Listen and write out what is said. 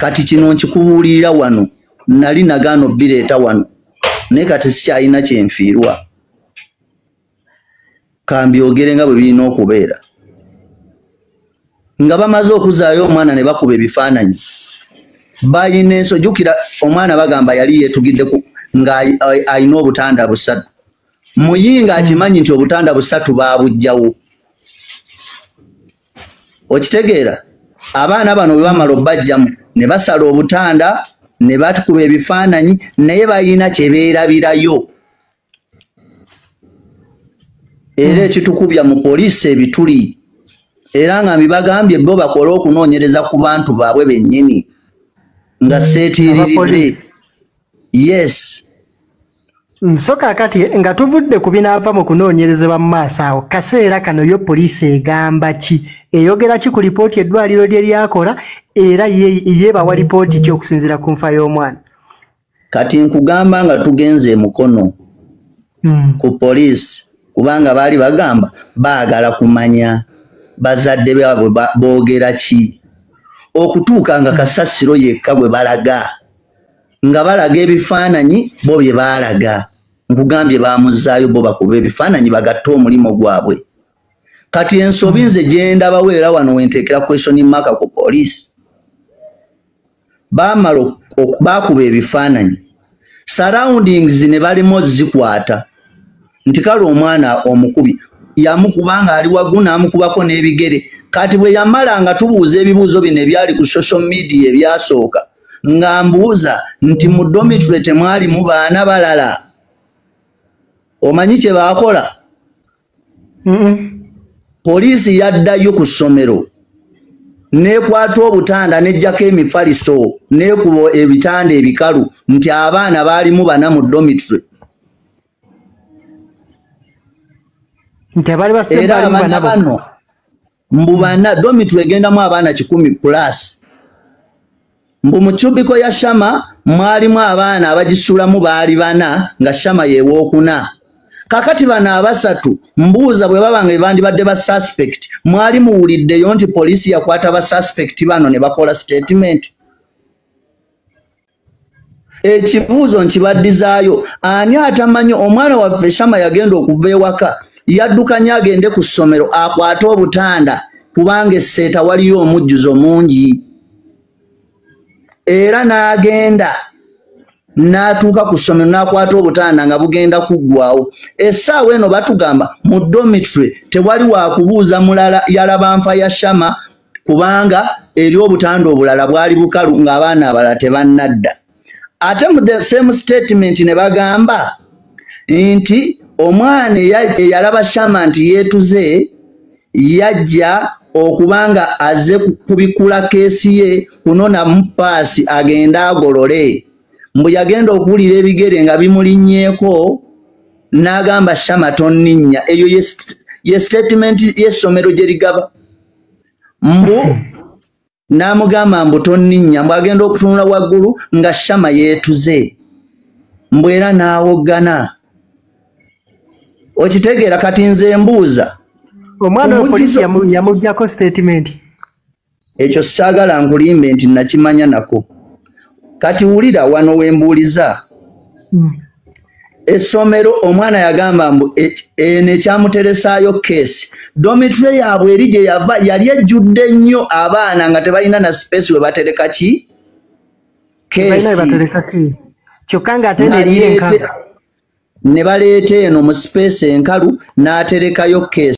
Kati kino nkikubuulirira wano, nali nagaana obbireeta wano, naye kati sikyalina kyenfiirwa, kambyogere nga bwe birina okubeera. Nga bamaze okuzaayo omwana ne bakuba ebifaananyi, balina enso. Jjukira omwana bagamba yali yeetugidde nga alina obutanda busatu. Muyinga akimanyi nti obutanda busatu baabuggyawo. Okitegeera? Abaana bano bwe bamala obbajjamu ne basala obutanda ne batukuba ebifaananyi, naye balina kye beerabirayo. Era ekitukubya mu poliisi ebituli, era nga mbibagambye bo bakole okunoonyereza ku bantu baabwe bennyini nga seetiiridde. Yes. So kaakati nga tuvudde ku binaava mu kunoonyerezebwa mu maaso awo, kaseera kano yo poliisi egamba ki? Eyogera ki ku lipooti eddwaliro lye lyakola, era yeebawa lipooti ki okusinziira ku nfa y'omwana? Kati nkugamba nga tugenze e Mukono ku poliisi, kubanga baali bagamba baagala kumanya bazadde baabwe boogera ki, okutuuka nga kasasiro yekka bwe balaga, nga balaga ebifaananyi bo bye baalaga. Nkugambye baamuzaayo bo bakuba ebifaananyi bagatte omulimu gwabwe. Kati ensobi nze gye ndabawo, era wano wenteekera question mark ku poliisi, baamala baakuba ebifaananyi, surroundings ne balimu zikwata nti kale omwana omukubi yamukuba nga ali waggulu n'amukubako n'ebigere. Kati bwe yamala nga tubuuza ebibuuzo bino ebyali ku social media ebyasooka, nga mbuuza nti mu dormitory temwalimu baana balala, omanyi kye baakola? Poliisi yaddayo ku ssomero n'ekwata obutanda n'eggyako emifaliso n'ekuba ebitanda ebikalu nti abaana baalimu bana mu dormitory. Era abaana bano mbu bana, dormitory egendamu abaana 100 plus. Mbu mu cubiko ya Shama mwalimu abaana abagisulamu baali bana, nga Shama yewookuna. Kakati bano abasatu mbuuza bwe baba nga bandibadde ba suspect, mwali muwuliddeyo nti poliisi yakwata ba suspect bano ne bakola statement? Ekibuuzo nkibaddizaayo, ani atamanyi omwana waffe Shama yagenda okuva ewaka, yaddukanye agende ku ssomero akwate obutanda kubanga esseeta waliyo omujjuzo mungi, era n'agenda n'atuuka ku ssomero n'akwata obutanda nga bugenda kuggwawo. Essaawa eno batugamba mu dormitory tewali wakubuuza mulala yalaba nfa ya Shama, kubanga eri obutanda obulala bwali bukalu ng'abaana abalala tebannadda. Ate mu the same statement ne bagamba nti omwana eyalaba Shama nti yeetuze yajja okubanga azze kubikula keesi ye kunona mupaasi agende agolole. Mbu yagenda okuwulira ebigere nga bimulinnyeeko n'agamba Shama tonninnya. Eyo ye statement y'essomero gye ligaba. Mbu n'amugamba mbu tonninnya, mbu agenda okutunula waggulu nga Shama yeetuze, mbu era n'awoggana. Okitegeera? Kati nze mbuuza omwana wa poliisi yamuggyako statement. Ekyo saagala nkulimbe nti nakimanya nako. Kati wulira wano wembuuliza. Essomero omwana yagamba mbu eno ekyamuteresaayo keesi, dormitory yaabwe eri gye yava yali ejjudde nnyo abaana nga tebalina na space we batereka ki keesi, kyokka ng'ate ne baleeta eno mu space enkalu n'aterekayo keesi.